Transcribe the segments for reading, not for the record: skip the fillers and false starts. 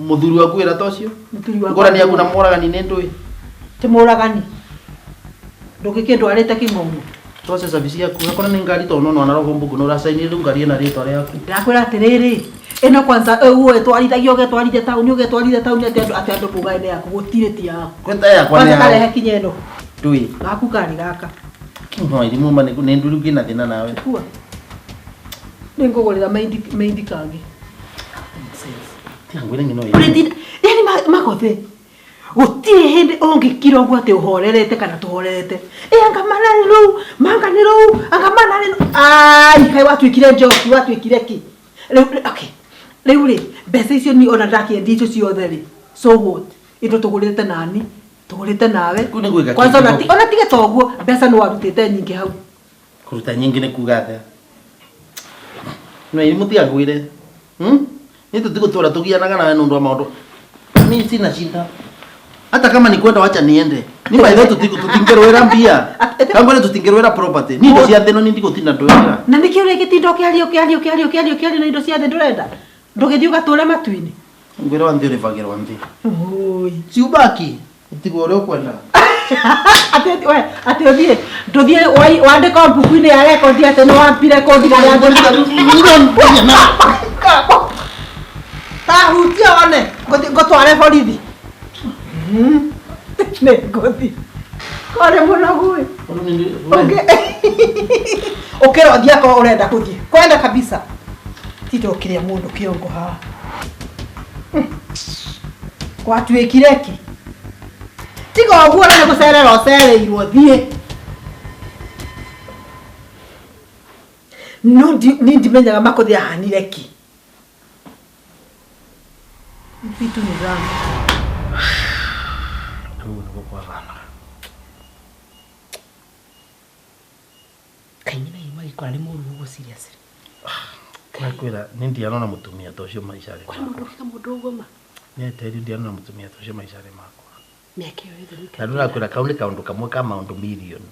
Muthuri waku wĩra ta ũcio. Mũthuri wakwa Ngũrani yaku na mũragani nĩ ndũĩ. Ti mũragani. Ndũngĩkĩndwarĩte kĩng'ong'o. Twace service yaku hakona nĩ ngari tondũ no na roho mbugu no ũracainire rĩu ngari ĩna rĩtwa rĩaku. Ndakwĩra atĩrĩrĩ, ĩno kwanza ũguo ĩtwarithagia ũgetwarithia taũni ũgetwarithia taũni atĩ andũ atĩ andũ mugae nĩ yaku gũtirĩ ti yaku. Kweta yakwa nĩ Kwanza yaku. karehe kinya ĩno. Ndũĩ. Gaku karĩ gaka. Kĩng'o irimũ ma nĩ ndũrĩ kĩna thĩna nawe. Kua. Nĩngũgũrĩra maindi maindi kangĩ. Tiga ngwĩre ng'ino ĩyo. Ũrĩtinda yani makothe gũtirĩ hĩndĩ ũngĩkira ũguo atĩ ũhorerete kana tũhorerete ĩ anga mana nĩ rũu manga nĩ rũu anga mana nĩ rũu ai kaĩ watuĩkire njoki watuĩkire kĩ rĩu okay rĩu rĩ mbeca icio ni ona ndakĩendia icio ciothe rĩ so what indo tũgũrĩte nani tũgũrĩte nawe Kũu nĩ gwĩka kwanza ona kĩndũ. ti- ona tige toguo mbeca nĩ warutĩte nyingĩ hau Kũruta nyingĩ nĩ kuga atĩa? No irimũ tiga ngwĩre. Hmm? Ni tũtigũtũra tũgianaga nawe nĩ ũndũ wa maũndũ. Mimi sina shida. Hata kama ni kwenda wacha niende. Ni by the way tutingerwera mbia. Kangwere tutingerwera property. Ni indo cia thĩ no ni ndigũtinda ndwĩra. Na nĩkĩ ũrĩgĩtinda ũkĩaria ũkĩaria ũkĩaria ũkĩaria ũkĩaria na indo cia thĩ ndũrenda ndũgĩthiĩ ũgatũre matu-inĩ Ngwĩra wa nthĩ ũrĩbagĩrwo nthĩ. Oi. Ciubaki. Ũtigwo ũrĩa ũkwenda. Atĩ we atĩ ũthiĩ ndũthiĩ wandĩka mbuku-inĩ ya rekondi atĩ nĩ wampire kondi harĩa tahutia one ngũthiĩ ngũtware borithi nĩ ngũthiĩ korĩ mũnogu ĩ ũkĩra ũthiĩ akorwo ũrenda gũthiĩ kwenda kabisa tinda ũkĩrĩa mũndũ kĩongo haha gwatuĩkire kĩ tiga ũguo na nĩ gũcerera ũcereirwo thiĩ no ni ndimenyaga makũthi ahanire kĩ vitu ni zangu. Rĩu nĩguo kwabanaga. Kaingĩ na magĩkora nĩ mũru ũguo seriously. Nakwĩra nĩ ndianona mũtumia ta ũcio maica-rĩ Kwani mũndũ ũkĩka mũndũ ũguo ma? Nĩ ateri ndianona mũtumia ta ũcio maica-rĩ makwa. Mĩaka ĩyo yothe Na rĩu nakwĩra kau nĩ kaũndũ kamwe ka maũndũ mirioni.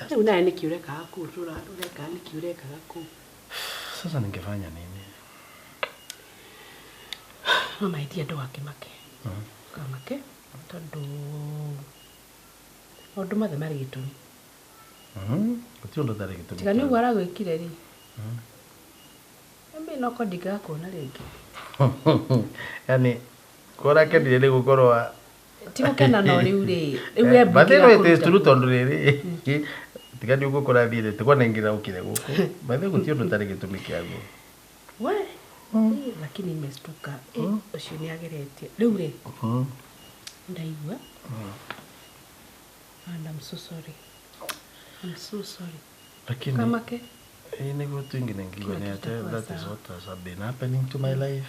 Rĩu nawe nĩkĩ ũrekaga kũu ũrekaga nĩkĩ ũrekaga kũu? Sasa ningefanya nini? No my dear ndũgakĩmake. Ndũkamake tondũ maũndũ mothe marĩ gĩtũmi. Gũtirĩ ũndũ ũtarĩ gĩtũmi. Tiga nĩ ũguo aragwĩkire rĩ. Mimi no ko ndingĩgakuona rĩngĩ. Yani kũrakenire nĩ gũkorwo Ti gũkena no rĩu rĩ. Rĩu we But anyway, it is mbunge true tondũ rĩrĩ tiga nĩ ũguo kũrathiĩ rĩ tũkwanengera ũkire gũkũ. By the way gũtirĩ ũndũ ũtarĩ gĩtũmi kĩaguo. We. Lakini nimestuka. Ũcio nĩ ageretie. Rĩu rĩ ndaigua. And I'm so sorry. I'm so sorry. Lakini Kamake. ĩĩ nĩguo tu ingine ngiuga Kila nĩ kitu atĩ itakuwa that is sawa. what has been happening to my life.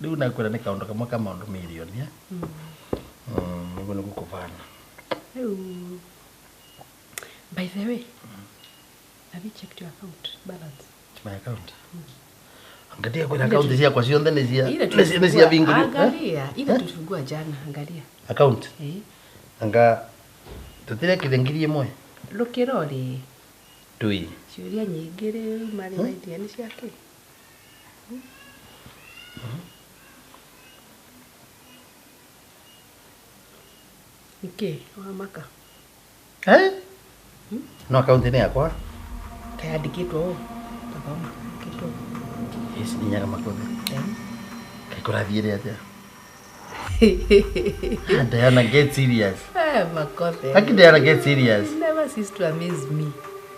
Rĩu nakwĩra nĩ kaũndũ kamwe ka maũndũ mirioni. Nĩguo nĩguo kũbana. Rĩu by the way, have you checked your account balance? My account. Angalia kwĩna akaunti ciakwa ciothe nĩ cia Ile nĩ cia bingũri. Angalia, ile tulifungua jana, angalia. Account. Eh. Anga tũtirekire 1,000. Rũkĩrori Tui. ciũria nyingĩ rĩu marĩ maidia nĩ ciake. Nĩkĩ wamaka? Eh? No akaunti nĩ yakwa. Kayandĩkĩtwo ũũ. Tathoma, andĩkĩtwo ũũ. Ici nĩ nyaga makothe. Kaĩ kũrathiĩre atĩa? Diana, get serious. Eh, Makothe. Aki Diana, get serious. You never cease to amaze me.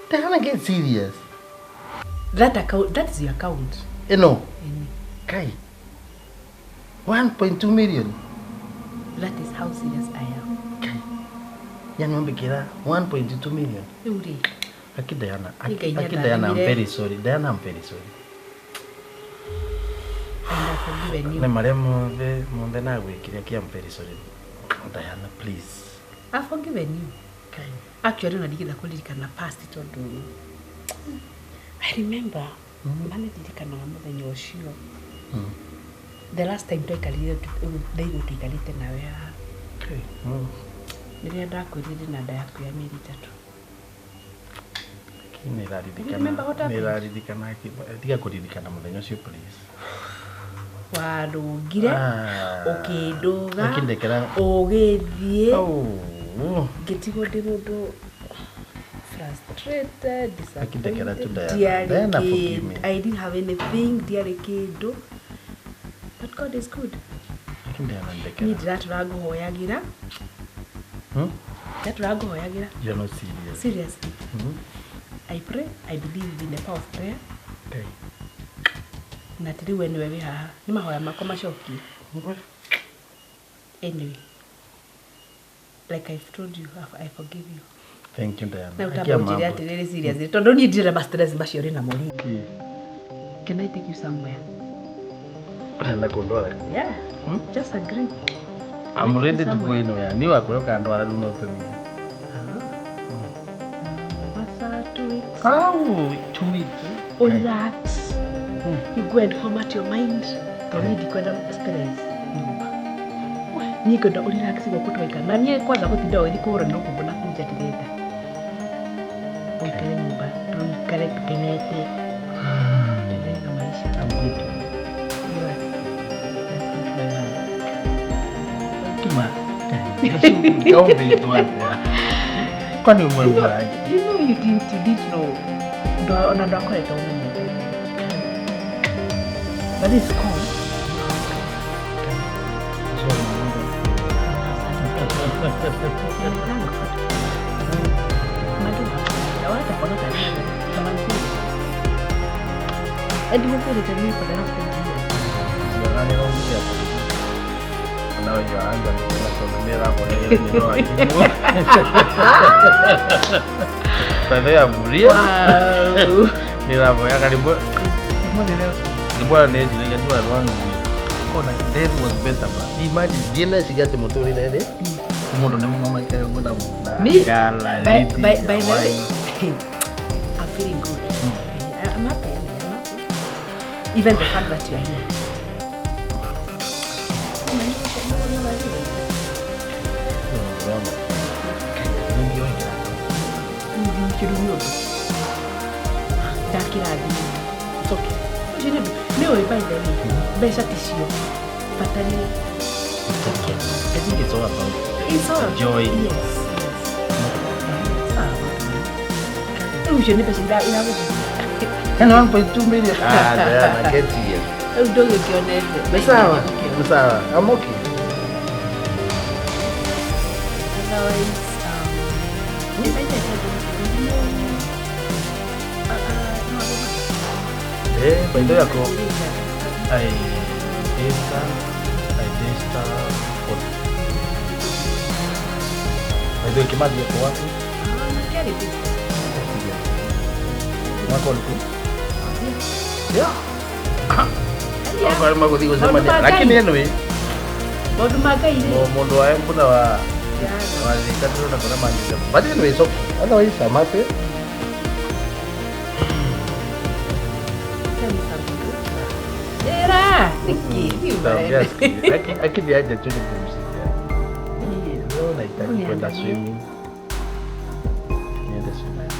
Diana, get serious. That account, that is your account. Ĩno. Kai. 1.2 million. That is how serious I am. Kai. Yani wambikira 1.2 million. Rĩu rĩ, Aki Diana, Ngai Aki Diana, I'm nĩandathimire. very sorry. Diana, I'm very sorry. And I've forgiven you. Nĩ marĩa mothe mothe nagwĩkire Aki, I'm very sorry. Diana, please. I've forgiven you. Kai. Actually, ona ndigĩtha kũririkana past tondũ I remember ma nĩ ndirikanaga mũthenya ũcio the last time twaikarire ndaigua tũikarĩte nawe haha Kai. rĩrĩa ndakwĩrire ndĩna nda yaku ya mĩeri 3. Aki nĩ You remember what happened? nĩraririkana tiga kũririkana mũthenya ũcio please. Warũngire ũkĩndũga Ũkĩndekera. Ũgĩthiĩ. Oh. Ngĩtigwo ndĩ mũndũ frustrated, Akĩndekera tu disappointed. Diana. Ndiarĩ Diana, forgive me. I didn't have anything, ndiarĩ kĩndũ. But God is good. Lakini Diana Niĩ ndekera. ndiratũra ngũhoyagĩra. Hmm? Ndiratũra ngũhoyagĩra. You're not serious. Seriously. Hmm? I pray, I believe in the power of prayer. Okay. Na ti rĩu we nĩwe wĩ haha. Nĩ mahoya makwa macokie. Anyway, like I've told you, I forgive you. Thank you, Diana. Na Akia ũtamba ũnjĩre mambo. atĩrĩrĩ seriously tondũ niĩ ndirĩ na stress macio rĩ namo rĩ. Okay. Can I take you somewhere? Unaenda kundwara. Yeah. Hmm? Just agree. I'm ready to go anywhere. Ni wakure ukandwara rĩu no tũthiĩ. Mombasa, 2 weeks. Au, 2 weeks. Relax. You go and format your mind. Tondũ niĩ ndikwenda stress nyũmba. Niĩ ngwenda ũrelax gũkũ twaikara. Na niĩ kwanza gũtinda ũgĩthiĩ kũhũra no kũngũ na kũu nja ndirenda. Ũikare nyũmba, tũikare tũkenete. Tuendelee na maisha. I'm good. You are. That's good, my man. Kima. Kaũmbĩtwo atĩa? Kwani umeuaje? You know you didn't know. Ona ndwakoretwo ũmenyete. But it's cool. And thank God. Madu watakorwo tarĩ and mũkũrĩte niĩ for the last 20 years. Nawe yoanza nĩraboya By the way, I'm real. Wow. Nĩraboyaga rĩmwe rĩmwe nĩnjiragia ndwara rwangu kona death was better, but imagine ndineciria atĩ mũtũrĩre rĩ mũndũ nĩ mũmaikare ũguo na Me? ngala By the way, I'm feeling good. I'm happy. I'm happy. Even the fact that you are here. Kĩndũ nĩ ũndũ ndakĩrathimwo. It's okay. Ũcio nĩ ũndũ nĩ ũĩ, by the way, mbeca ti cio bata nĩ gĩkeno. I think it's all about It's all the joy. Yes. It's all about money. Rĩu icio nĩ mbeca iragũthiĩ. Yaani 1.2 million. Ah, Diana, get here. Rĩu ndũgĩkĩonete. Ni sawa. Ni sawa. I'm okay. Otherwise, yes, I did. Eh, by the way, ako I Daystar, I Daystar 40. By the way, Kimathi ako wapi? Mwaka uliku? Yeah. Kwa magũthiĩ gũcemania. Maũndũ ma Ngai. Lakini anyway, Maũndũ ma Ngai rĩ. Mũndũ wa Embu na wa wa Thika ndĩrona kũrĩa mangĩte. But anyway, it's okay. Otherwise, I'm happy. Tell me something good. Ĩra, nĩkĩ? Nitaongea siku ingine. Lakini aje tu nipumzike. Leo nahitaji kwenda swimming. Niende swimming.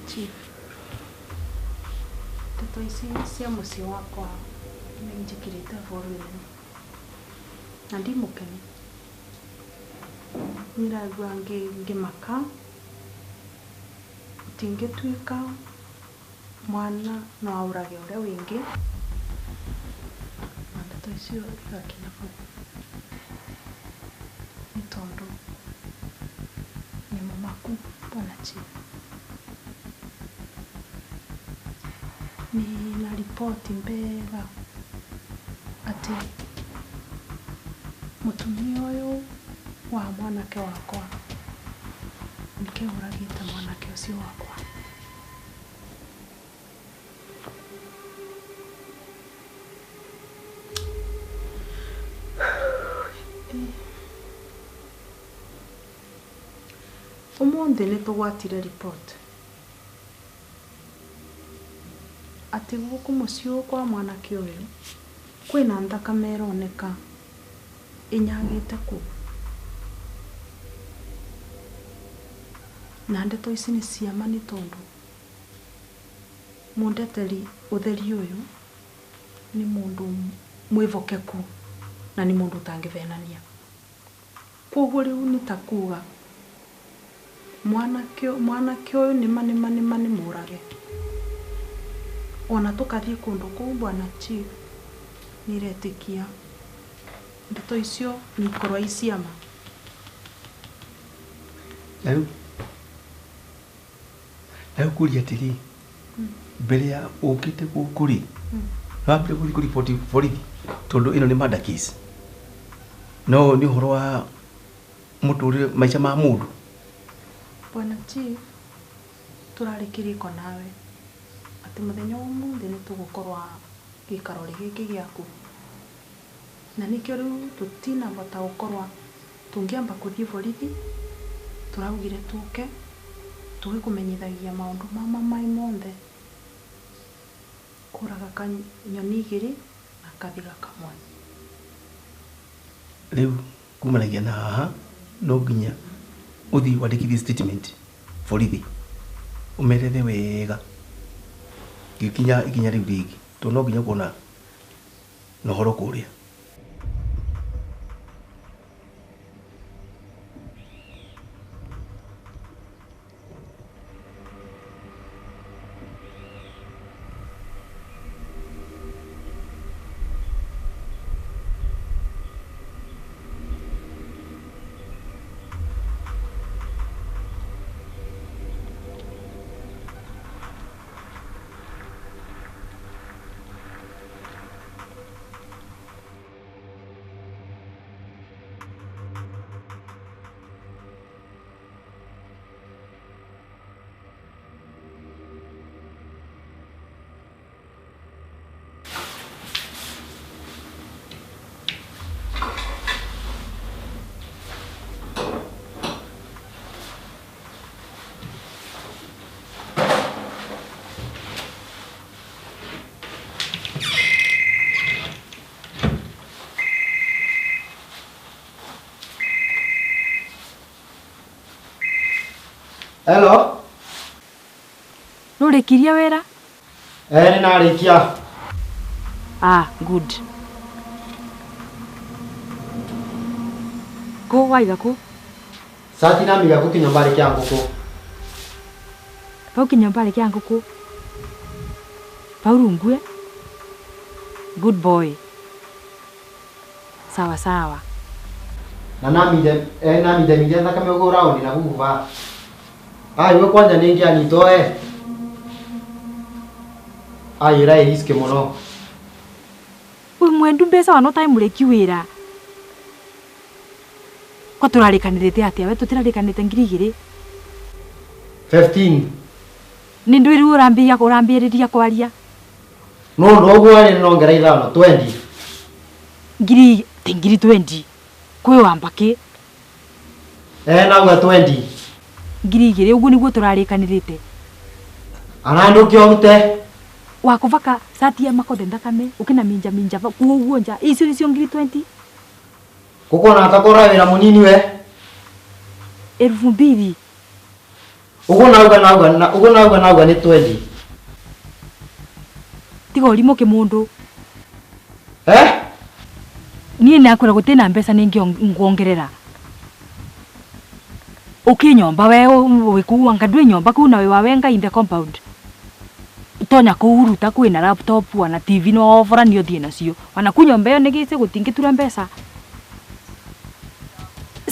Chief, ndeto ici cia mũciĩ wakwa nĩ njĩkĩrĩte boru nene na ndi mũkenu. Nĩndagua ngĩmaka gũtingĩtuĩka mwana no aũrage ũrĩa wĩngĩ na ndeto icio igakinya bau nĩ tondũ nĩ mũmaku Bwana Chief. Nina ripoti mbega atĩ mũtumia ũyũ wa mwanake wakwa nĩke ũragĩte mwanake ũcio wakwa. Ũmũthĩ nĩtũgwatire ripoti atĩ gũkũ mũciĩ ũyũ kwa mwanake ũyũ kwĩna thakame ĩroneka ĩnyagĩte kũu na ndeto ici nĩ ciama nĩ tondũ mũndeteri ũtheri ũyũ nĩ mũndũ mwĩvokeku na nĩ mũndũ ũtangĩvenania. Koguo rĩu nĩ ta kuga mwanake ũyũ nĩma nĩma nĩma nĩ mũrage. Ona tũkathiĩ kũndũ kũu Bwana Chief nĩretĩkia ndeto icio nĩ ikorwo i ciama. Na rĩu ngũria atĩrĩ, mbere ya ũkĩte gũkũ rĩ, nĩwambire gũthiĩ kũriboti borithi tondũ ĩno nĩ murder case. No nĩ ũhoro wa mũtũrĩre maica ma mũndũ. Bwana Chief, tũrarĩ kĩrĩko nawe atĩ mũthenya wa ũmũthĩ nĩtũgũkorwo gĩikaro-rĩ gĩkĩ gĩaku na nĩkĩo rĩu tũtinabota gũkorwo tũngĩamba kũthiĩ borithi tũraugire tũke tũgĩkũmenyithagia maũndũ mama mai monthe kũraga kanyoni igĩrĩ na kathiga kamwe. Rĩu kumanagia na haha no nginya ũthiĩ wandĩkithie statement borithi ũmerethe wega gĩkinya ikinya rĩu rĩngĩ tondũ no nginya ũkorwo na ũhoro kũrĩa. Hello. Nũrĩkirie wĩra? Eh, nĩnarĩkia. Ah, good. Kũ waiga kũ? Cati na miga kũ kĩnyũmbarĩ kĩa ngũkũ. Bau kĩnyũmbarĩ kĩa ngũkũ. Bau rungue. Good boy. Sawa sawa. Na naminde thakame ũguo raũndi na huhuba. Ai we kwanja nĩngĩanyitwo e. Ai ĩraĩ risk mũno. Wĩ mwendu mbeca wana ũtarĩ mũrĩki wĩra. Ko tũrarĩkanĩrĩte atĩa we tũtirarĩkanĩte 2,000? 15. Nĩ ndwĩ rĩu ũrambĩrĩria kwaria. No ũguo rĩ nongera ithano 20. Ngiri ti ngiri 20. Kwĩ wamba kĩ? Nauga 20. 2,000 ũguo nĩguo tũrarĩkanĩrĩte. Ana ndũkĩorute. Wakũbaka cati ya makothe thakame ũkĩna minja minja kuo ũguo nja icio nĩcio ngiri 20. Gũkona ta kũra wĩra mũnini we. 2,000. Uguo nauga nauga na uguo nauga nauga ni 20. Tiga ũrimũ kĩmũndũ. Eh? Niĩ nakwĩra gũtirĩ na mbeca nĩngĩongerera. Ũkĩnyomba we wĩ kũu anga ndwĩ nyomba kũu na wĩ wa wenga in the compound. Tonya kũu ruta kwĩna laptop wana TV no ũboranie ũthiĩ nacio. Ona ku nyomba ĩyo nĩgĩce gũtingĩtura mbeca.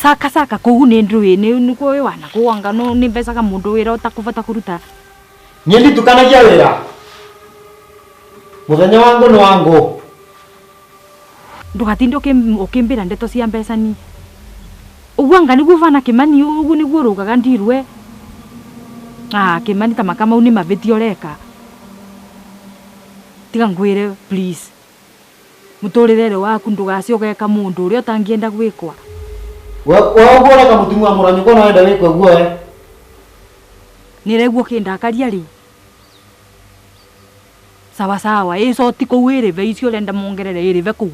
Saka saka kũu nĩ ndũĩ nĩkuo wĩ wana kũu anga no nĩ mbeca ka mũndũ wĩra ũtakũbata kũruta. Niĩ nditukanagia wĩra. Mũthenya wa ngũ nĩ wa ngũ. Ndũgatinde ũkĩmbĩra ndeto cia mbeca ni. Ũguo anga nĩguo bana Kĩmani ũguo nĩguo ũrũgaga ndirwe. Ah, Kĩmani ta maka mau nĩ mavĩtia ũreka. Tiga ngwĩre please. Mũtũrĩre waku ndũgace ũgeka mũndũ ũrĩa ũtangĩenda gwĩkwa. We ũguo ũreka mũtumia wa mũranyũkwa no wenda wĩkwe guo we. Nĩraigua ũkĩndakaria rĩu. Sawa sawa, ĩcoti kũu ĩrĩve icio ũrenda mongerere ĩrĩve kũu.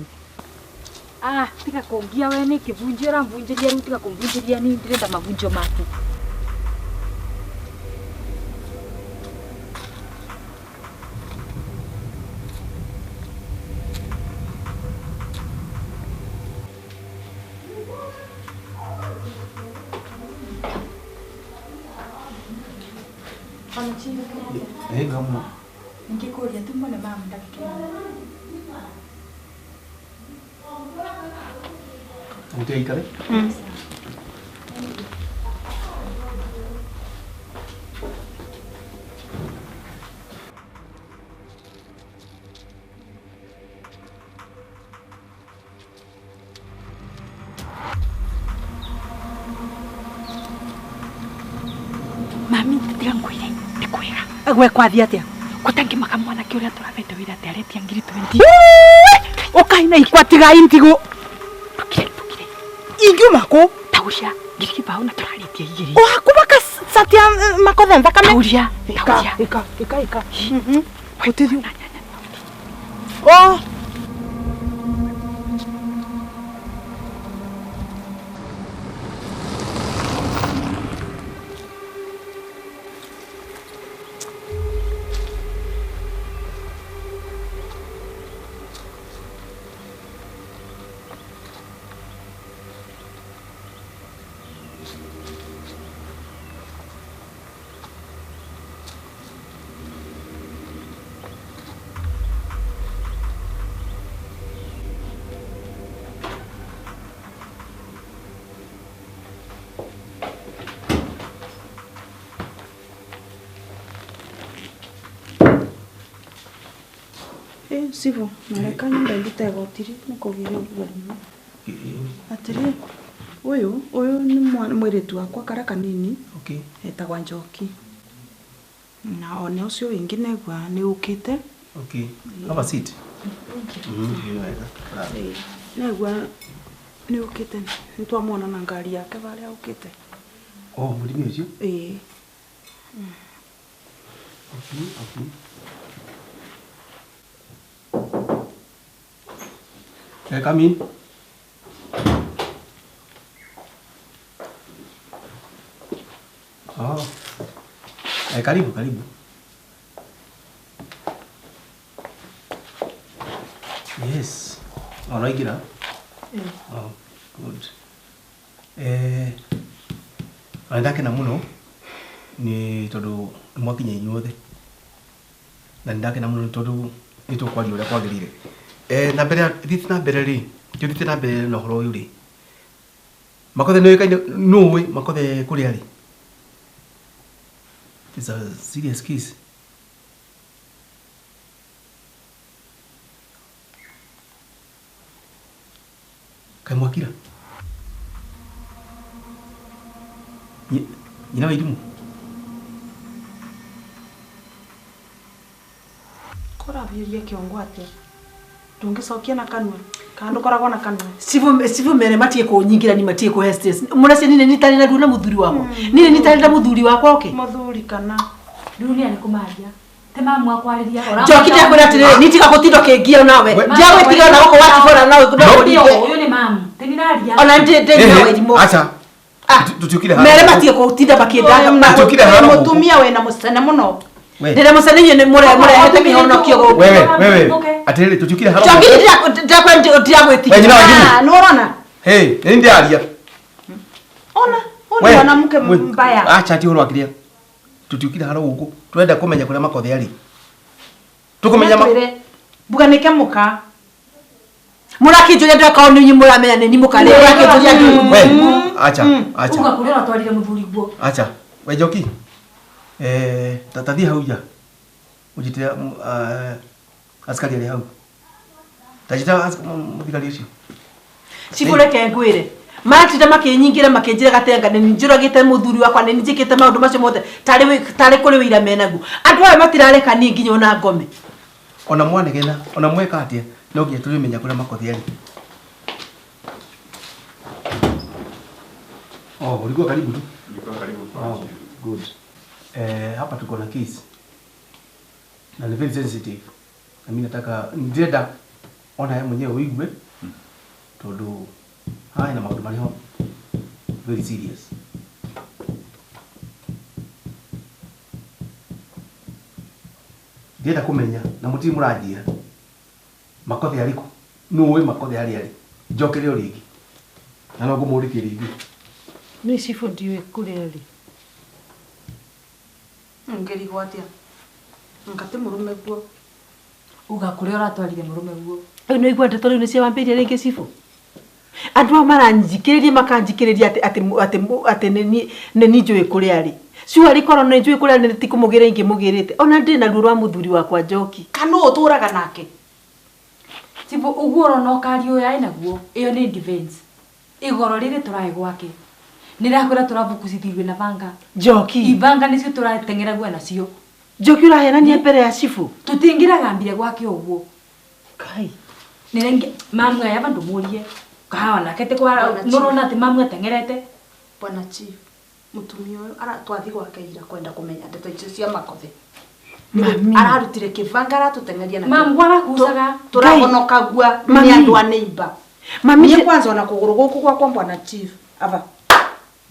Ah, tiga kũngia we nĩ kĩbunjio ũramvunjĩria rĩu tiga kũmvunjĩria niĩ ndĩrenda mavunjio maku. Gamu. Ngikuria tu mbona mama ndagĩka ĩmwe. Ũtige ikare? Mami, tiga ngwĩre, nĩ kwega. Gwe kwathiĩ atĩa? Gũtangĩmaka mwanake ũrĩa tũrabete wĩra atĩ aretia ngiri 20. Ũkaina ikwa tigai ntigo. Ndũkire, ndũkire. Ingiuma kũ? Tauria, ngiri kĩbaũ na tũrarĩtie igĩrĩ. Ũhakuba kacatia makothe thakame. Tauria, tauria. Ĩka, ĩka, ĩka. Gũtithio. Oh. Sivyo, nareka nyumba ndute igoti nĩ kũgĩre ũguo mũno. Atĩrĩ, ũyũ ũyũ nĩ mwĩrĩtu wakwa karĩa kanini. Okay. Etagwa Njoki. Na one ũcio wĩngĩ negua nĩ ũkĩte. Okay. Have a seat. Wega. Negua nĩ ũkĩte. Nĩ twamuona na ngari yake barĩa ũkĩte. Oh, mũrĩmi ũcio? Ĩĩ. Okay, okay. Can I come in? Oh. Karibu, karibu. Yes. Oh, no, oh, good. Ndakena muno ni tondu mwakinya inyuothe. Na ndakena muno tondu nĩtũkwaria ũrĩa kwagĩrĩire. Na mbere thiĩte na mbere rĩ, thiĩte na mbere na ũhoro ũyũ rĩ. Makothe nĩũĩkaine nũĩ Makothe kũrĩa rĩ. It's a serious case. Kaĩ mwakira? Nyina wa irimũ? Kũrathĩrĩria kĩongo atĩa? Ndũngĩcokia na kanua. Kana ndũkoragwo na kanua. Sivyo mere matie kũnyingĩra ni matie kũhe stress. Mũracia nini nitarĩ na ruo na mũthuri wakwa. Nini nitarĩ na mũthuri wakwa okay. Mũthuri kana Rĩu nĩ arĩ kũmaria. Te mamu akwarĩria. Njoki ndakwĩra atĩrĩrĩ, nĩ tiga gũtinda ũkĩngia nawe. Ndiagwĩtiga na gũkũ watibora nawe Ũyũ nĩ mamu. Te nĩraria. Ona ndĩ ndĩ na irimũ. Acha. Tutiukire haro. Mere matige gũtinda makĩndaga. Tutiukire haro. Mutumia wena mucene muno. We. Ndĩra mũcene nĩ mũrehete kĩhonokio gũkũ. Wewe, wewe. Atiriri tutiukire haro. Njoki ndĩrakwĩtĩkĩra. We nyina wa Irimũ. Ah, nĩ ũrona? Hey, nĩ ndiaria. Ona, ona mwanamke mbaya. Acha ti horo akiria. Tutiukire haro gũkũ. Twenda kũmenya kũrĩa Makothe arĩ. Tukumenya Mbuga nĩke mũka. Mũrakĩnjũria ndĩrakorwo nĩ inyuĩ mũramenya nĩ niĩ mũka rĩ. Mũrakĩnjũria ndĩ. We, acha, acha. Uga kũrĩa ũratwarire mũthuri guo. Acha. We Njoki. Tathiĩ hau nja. Ũnjĩtĩre askari arĩa hau. Tanjĩta mũthigari ũcio. Cibũ reke ngwĩre. Maratinda makĩnyingĩra makĩnjĩra gatenga nĩ njũragĩte mũthuri wakwa nĩ njĩkĩte maũndũ macio mothe tarĩ kũrĩ wĩira menaguo. Andũ aya matirareka niĩ nginya ona ngome. Ona mwanegena, ona mweka atĩa, no nginya tũrĩmenya kũrĩa Makothe arĩ. Oh, ulikuwa karibu tu. Nilikuwa karibu. Oh, good. Hapa tuko na case. Na ni very sensitive. Na mimi nataka ndĩrenda ona ye mwenyewe uigue tondu haya na maũndũ marĩ ho very serious. Ndĩrenda kũmenya na mũtirĩ mũranjĩra Makothe arĩ kũ, nũ ũĩ Makothe harĩa arĩ, njokere o rĩngĩ na no ngũmũrĩtie rĩngĩ. Niĩ cibũ ndiũĩ kũrĩa arĩ. Ngĩrigwo atĩa? Ngati mũrũme guo. Uga kũrĩa ũratwarire mũrũme guo. Rĩu nĩ igua ndeto rĩu nĩ ciawambĩrĩria rĩngĩ cibũ. Andũ aya maranjikĩrĩria makanjikĩrĩria atĩ atĩ atĩ atĩ nĩ niĩ njũĩ kũrĩa arĩ. Ciuga rĩkorwo nĩ njũĩ kũrĩa arĩ ti kũmũgĩra ingĩmũgĩrĩte. Ona ndĩ na ruo rwa mũthuri wakwa Njoki. Kana ũũ ũtũraga nake? Cibũ ũguo ũrona ũkari ũyũ arĩ naguo, ĩyo nĩ defense. Igoro rĩrĩ tũraĩ gwake. Nĩrakwĩra tũrabukucithirio na banga. Njoki. Ibanga nĩcio tũrateng'eragio nacio. Njoki ũrahenania mbere ya cibũ. Tũtingĩragambire gwake ũguo. Kai. Nĩrenge mamu aya bandũ mũrie. Kahawa nake ti kwara nũrona atĩ mamu ateng'erete. Bwana Chief, mũtumia ũyũ aratwathi gwake ira kwenda kũmenya ndeto icio cia Makothe. Mami. Ararutire kĩbanga aratũteng'eria nakĩo. Mamu arakucaga. Tũrahonokagua nĩ andũ a neighbor. Mami Niĩ kwanza ona kũgũrũ gũkũ gwakwa Bwana Chief aba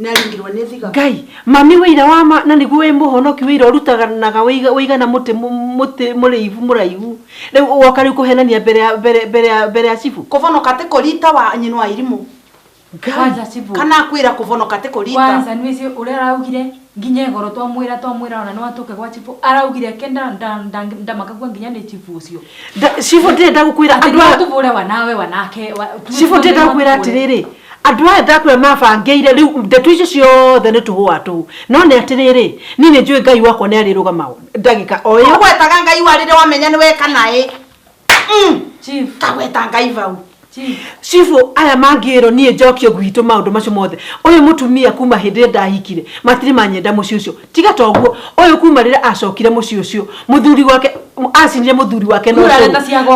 nĩaringirwo nĩ thiga. Ngai, mami wĩira wa ma na nĩguo wĩ mũhonoki wĩira ũrutanaga wĩigana mũtĩ mũtĩ mũraihu mũraihu. Rĩu woka rĩu kũhenania mbere ya mbere mbere ya mbere ya cibũ. Kũvonoka ti kũrita wa nyina wa irimũ. Kwanza cibũ. Kana akwĩra kũvonoka ti kũrita. Kwanza nĩwĩci ũrĩa araugire nginya igoro twamwĩra ona no atũke gwa cibũ araugire ke ndamakagua nginya nĩ cibũ ũcio. Cibũ ndĩrenda gũkwĩra andũ aya tũbũre wanawe wanake. Cibũ ndĩrenda gũkwĩra atĩrĩrĩ andũ aya ndakwĩra mabangĩire rĩu ndeto icio ciothe nĩ tũhũa tũu no nĩ atĩrĩrĩ niĩ nĩ njũĩ Ngai wakwa nĩ arĩrũgama ndagĩka o ĩyo. Ũgwetaga Ngai wa rĩrĩa wamenya nĩ weka naĩ. Chief. Kagweta Ngai vau. Cibũ aya mangĩrwo niĩ njokio gwitũ maũndũ macio mothe ũyũ mũtumia kuma hĩndĩ ĩrĩa ndahikire matirĩ manyenda mũciĩ ũcio tiga toguo ũyũ kuma rĩrĩa acokire mũciĩ ũcio mũthuri wake acinire mũthuri wake no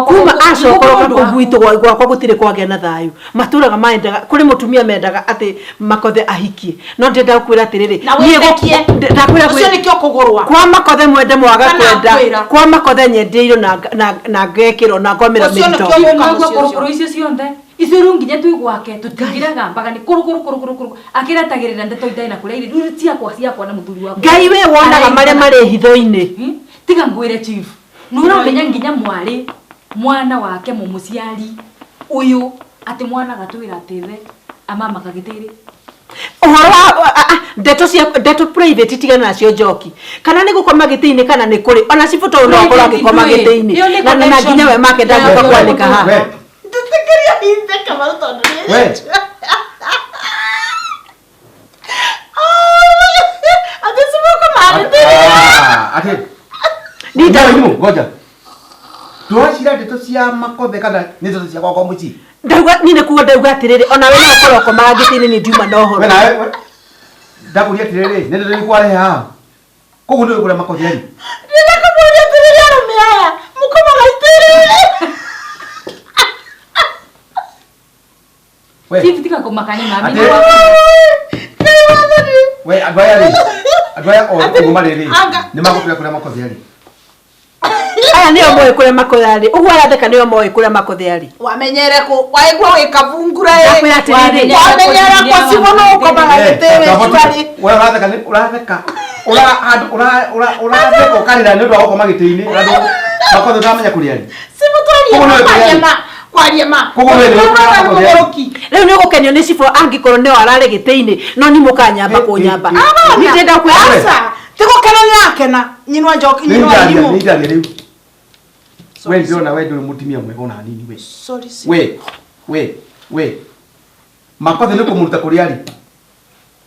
kuma acokoroka kũu gwitũ gwakwa gũtirĩ kwagĩa na thayũ matũraga mendaga kũrĩ mũtumia mendaga atĩ Makothe ahikie no ndĩrenda gũkwĩra atĩrĩrĩ ndakwĩra ũcio nĩkĩo kũgũrwa kwa Makothe mwende mwaga kwenda kwa Makothe nyendeirwo na ngekĩrwo na ngomĩra mĩrito kũrũkũrũ icio ciothe icio rĩu nginya twĩ gwake tũtingĩraga mbaga nĩ kũrũkũrũ kũrũkũrũ kũrũ akĩretagĩrĩra ndeto itarĩ na kũrĩa irĩ rĩu ciakwa ciakwa na mũthuri wakwa. Ngai we wonaga marĩa marĩ hitho-inĩ. Tiga ngwĩre chief nũramenya nginya mwarĩ mwana wake mũmũciari ũyũ atĩ mwana gatwĩra atĩ the amama gagĩtĩrĩ ũhoro wa ndeto cia ndeto private tigana nacio Njoki kana nĩ gũkoma gĩtĩ-inĩ kana nĩ kũrĩ ona cibũ tondũ no akorwo agĩkoma gĩtĩ-inĩ na nginya we make ndangĩũka kwanĩka haha. Ndĩtĩkĩria itheka mau tondũ nĩ atĩ cibũ ũkoma gĩtĩ-inĩ. Atĩ Ngoja. Twacira ndeto cia Makothe kana nĩ ndeto cia gwakwa mũciĩ? Ndauga niĩ nĩ kuga ndauga atĩrĩrĩ ona we no ũkorwo ũkomaga gĩtĩ-inĩ nĩ ndiuma na ũhoro. We nawe ndakũria atĩrĩrĩ nĩ ndeto irĩkũ warehe haha? Koguo nĩũĩ kũrĩa Makothe arĩ? Ndĩrenda kũmũria atĩrĩrĩ arũme aya mũkomaga itĩrĩ. Chief tiga kũmaka nĩ mami. We andũ aya rĩ andũ aya othe ũguo marĩ rĩ nĩ magũtwĩra kũrĩa Makothe arĩ. Aya nĩo moĩ kũrĩa Makothe arĩ ũguo aratheka nĩo moĩ kũrĩa Makothe arĩ. Wamenyere kũ waigua wĩ kavungura ĩ. Ndakwĩra atĩrĩrĩ Wamenyere kũ cibũ no ũkomaga gĩtĩ we ũratheka ũratheka ũratheka ũkarĩra nĩ ũndũ wa gũkoma gĩtĩ-inĩ Makothe ũtamenya kũrĩa rĩ Simutwarie kwaria ma rĩu nĩ ũgũkenio nĩ cibũ angĩkorwo nĩo ararĩ gĩtĩ-inĩ no nĩ mũkanyamba kũnyamba ndĩrenda kwĩra tigũkena nĩ akena nyinwa njoki nyinwa irimũ nĩ ndaria rĩu we ndĩrona we ndũrĩ mũtumia mwega ona hanini we we we we Makothe nĩ kũmũruta kũrĩa rĩ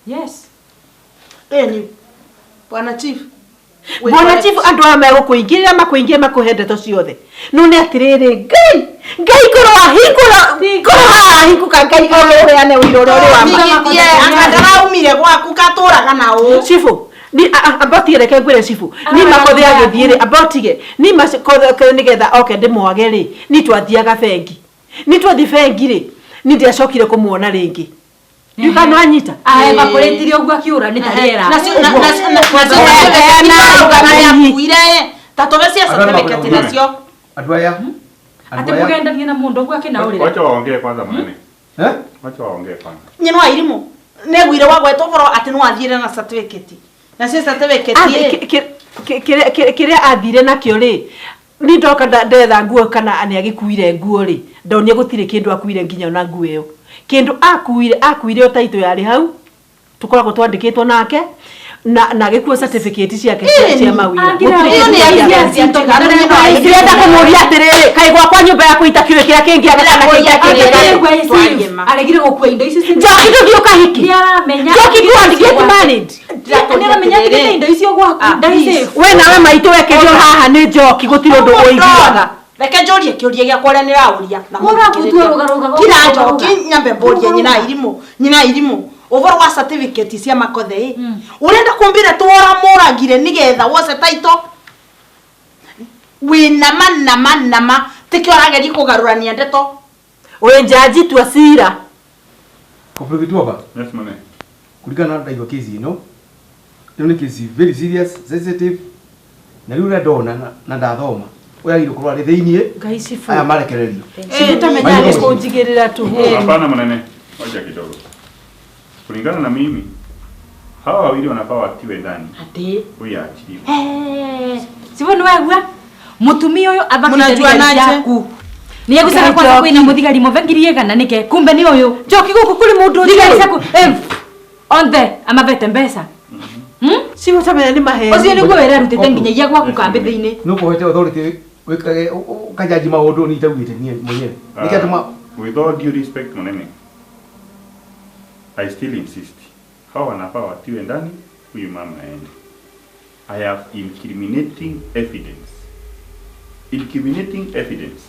yes ĩni bwana chief Bwana chief andu aya megũkũingĩrĩra makũingĩre makũhe ndeto ciothe no nĩ atĩrĩrĩ Ngai Ngai korwo ahingũra korwo hahingũka Ngai ũheane ũira ũrĩa ũrĩ wa ma anga ndaraumire gwaku katũraga na ũ chifu ni ambatige reke ngwĩre chifu ni Makothe agĩthiĩ rĩ ambatige ni Makothe nĩgetha oke ndĩmwage rĩ ni twathiaga bengi ni twathiĩ bengi rĩ ni ndiacokire kũmuona rĩngĩ Ndikana anyita evaporatire ũguo akiũra nĩ ta rĩera ta tũbe cia certificate nacio andũ aya atĩ mũgendagie na mũndũ ũguo akĩnaũrĩra wacha waongee kwanza mwanene wacha waongee kwanza nyinwa irimũ neguire wagweta ũhoro atĩ nĩwathiire na certificate nacio certificate kĩrĩa athire nakĩo rĩ ni ndoka ndetha nguo kana nĩ agĩkuire nguo rĩ ndonire gũtirĩ kĩndũ akuire nginya ona nguo ĩyo kindu akuire o taito yarĩ hau tukoragwo twandĩkĩtwo nake na gĩkuo certificate ciake cia mawĩra ndĩrenda kũmũria atĩrĩrĩ kaĩ gwakwa nyũmba yaku itakĩũĩ kĩrĩa kĩngĩaga kana kĩngĩaga aregire gũkua indo icio Njoki ndũthiĩ ũkahiki Njoki go and get married nĩaramenya atigĩte indo icio gwaku we nawe maitũ wekerio haha nĩ Njoki gũtirĩ ũndũ ũiguaga reke njorie kĩũria gĩakwa ũrĩa nĩraũria na kira Njoki nyambe mbũrie nyina irimũ ũhoro wa certificate cia Makothe ĩ ũrenda kũmbĩra tũramũragire nĩgetha wose taito wĩna ma nama tikĩo ũrageria kũgarũrania ndeto wĩ njaji tua cira Kopro yes mane kũringana na ndaigua kesi ĩno ĩno nĩ kesi very serious sensitive na rĩu ũrĩa ndona na ndathoma ũyagĩrĩirwo gũkorwo arĩ thĩiniĩ Ngai cibu aya marekererio cibu tamenya nĩ kũnjigĩrĩra tu hapana mwanene wacha kidogo kulingana na mimi hawa wawili wanafaa watiwe ndani ati huyu aachiliwe cibu nĩ wegua mũtumia ũyũ athakĩte yaku nĩ egũcaka kwanza kwĩna mũthigari mothe ngiri igana nĩke kumbe nĩ ũyũ Njoki gũkũ kũrĩ mũndũ thigari ciaku onthe amavete mbeca cibu tamenya nĩ maheni ũcio nĩguo wĩra arutĩte nginyagia gwaku kambĩ thĩinĩ nĩ ũkũhete authority wĩkage ũkajaji maũndũ niĩ itaugĩte niĩ mwenyewe nĩkĩo atũma with all due respect mwanene I still insist hawa wanafaa watiwe ndani huyu mama aende I have incriminating evidence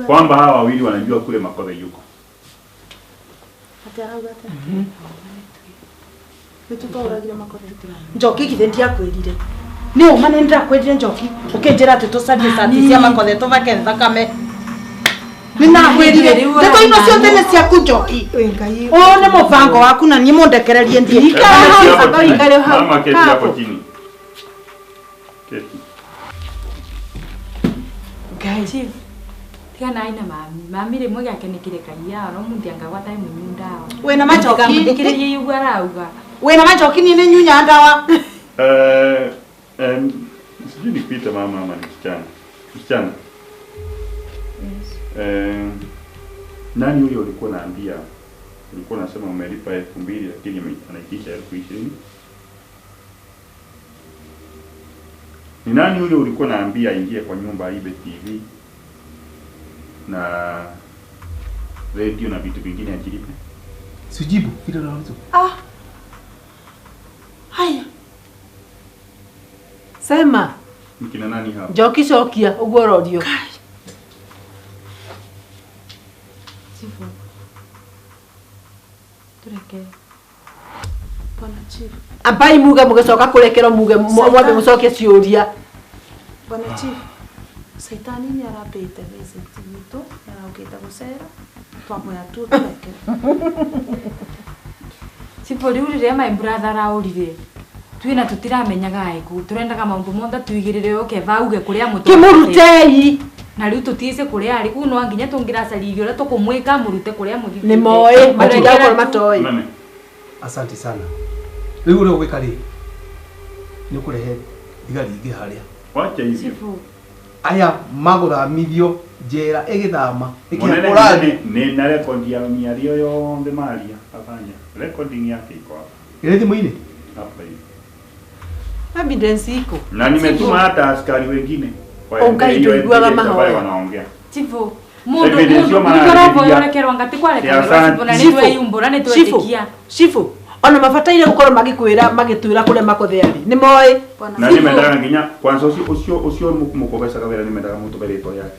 kwamba hawa wawili wanajua kule Makothe yuko Njoki githĩ ndiakwĩrire nĩ ũma nĩ ndĩrakwĩrire Njoki ũkĩnjĩra atĩ tũcarie cati cia Makothe tũvake thakame nĩ nakwĩrire ndeto ino ciothe nĩ ciaku Njoki ũyũ nĩ mũbango waku na niĩ mũndekererie thiĩ ikara hau mama keti hapo chini keti Ngai chief tigana aina mami mami rĩmwe gĩake nĩ kĩrekagia no mũndũ angagwata mũnyuu ndawa wĩna majoki kamũthikĩrĩrie ũguo arauga wĩna majoki niĩ nĩ nyunya ndawa sijui nikuite mama ama ni msichana msichana yes. Nani yule ulikuwa unaambia ulikuwa unasema umelipa 2000 lakini anaitisha 20,000 ni nani yule ulikuwa unaambia aingie kwa nyumba aibe TV na radio na vitu vingine ajilipe? Sijibu kile unauliza. Haya. Sema. Mkina nani hapa? Njoki cokia ũguo ũrorio. Chifu. Tureke. Bwana chief. Ambai muge mũgĩcoka kũrekerwo muge mwambe mũcokie ciũria. Bwana chief. Saitani nĩ arambĩte visit gwitũ, nĩ araũkĩte gũcera, twamwĩra tu tũreke. Chifu rĩu rĩrĩa my brother araũrire twina tutiramenyaga aiku turendaga maundu mothe tuigirire oke vauge kuria mutu kimurutei na riu tutice kuria ari ku no nginya tungiracaririe uria tukumwika murute kuria muthithite ni moe matigakorwo matoi. Nani? Asante sana. Rĩu ũrĩa ũgwĩka rĩ, nĩ ũkũrehe thigari ingĩ harĩa. Wacha hivyo. Aya magũthamithio njera ĩgĩthama Munene ĩkĩhakũrathi. nĩ na rekondi ya mĩario yothe maria afanya. Recording yake iko hapa. Ĩrĩ thimũ-inĩ? Hapa hivi. Evidence iko. Na nimetuma hata askari wengine. Waende Ungai hiyo tuiguaga evidence ambayo mahoya. wanaongea. Chifu, mundu Evidence mundu yo mundu araboya mararĩrĩria. urekerwa ngati Ya, kwarekanĩrwo asante. chifu na Chifu, nĩtweyumbũra Chifu, nĩtwetĩkia. Chifu, ona mabataire gukorwo magikwira magitwira kuria makothe ari. Nĩ moĩ. Na nimendaga nginya kwanza ucio ucio ucio mukobecaga wĩra nimendaga mũtũbe rĩtwa yake.